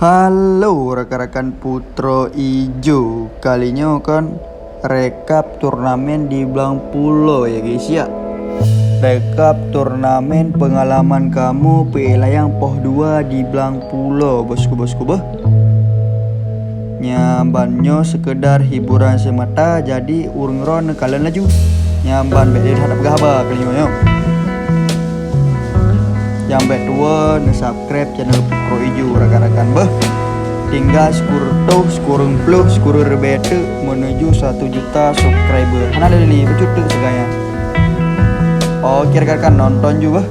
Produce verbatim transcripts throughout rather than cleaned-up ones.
Halo rakan-rakan Putroe Ijo, kali nyoe kan rekap turnamen di Blang Pulo ya guys ya. Rekap turnamen pengalaman kamoe peuék layang poh dua di Blang Pulo bosku-bosku beuh. Nyang ban nyoe sekedar hiburan semata, jadi ureuëng droe neukalon laju. Nyang ban bék lé that peugah haba kali nyoe. Nyang bék tuwoe neusubscribe channel Putroe Ijo rakan-rakan beuh. Tinggai sikureueng reutôh, sikureueng ploh, sikureueng ribée teuk meunuju satu juta subscriber. Hana lé-lé, bacut teuk sigoe nyan. Oke rakan-rakan, nonton ju beuh.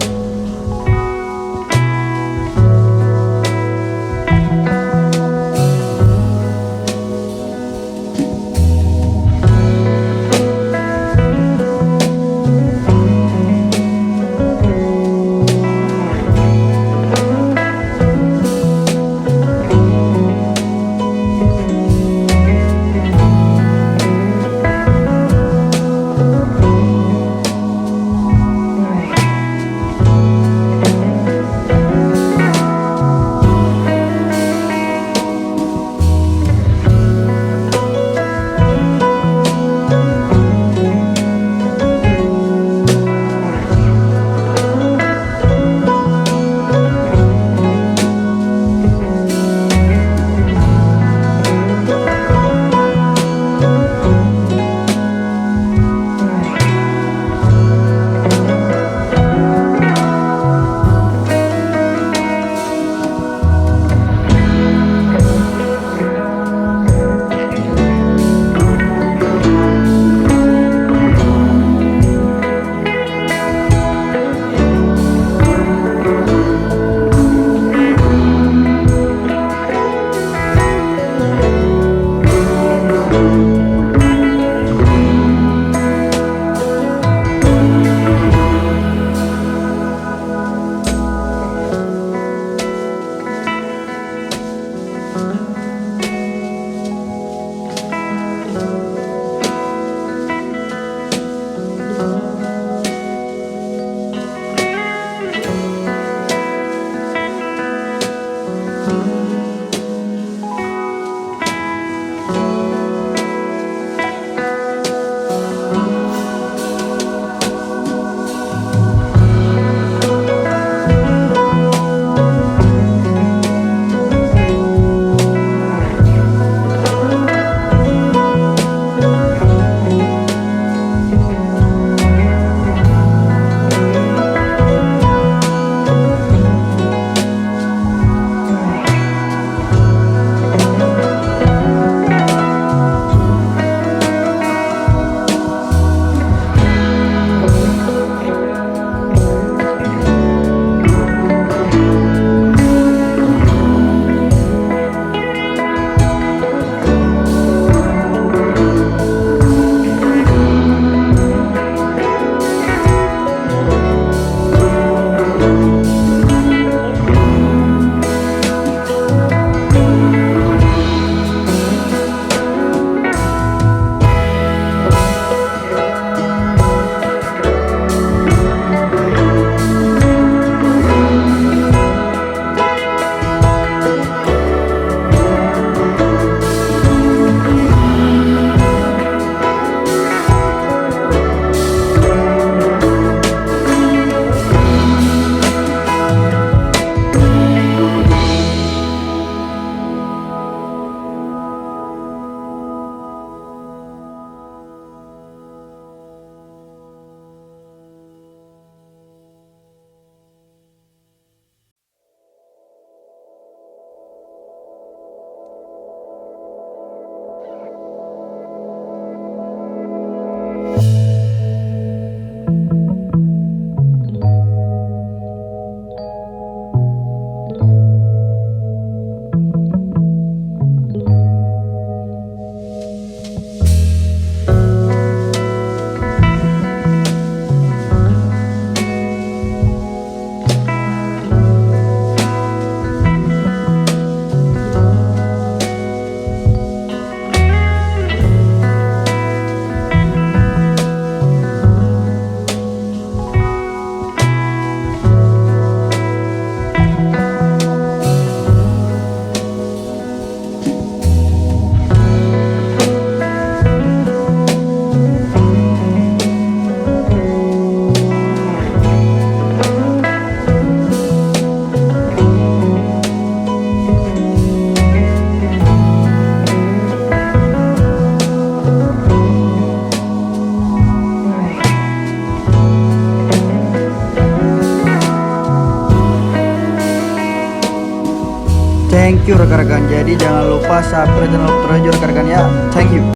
Rekan-rekan, jadi jangan lupa subscribe channel Dokter Rejo, rekan-rekan, ya. Thank you.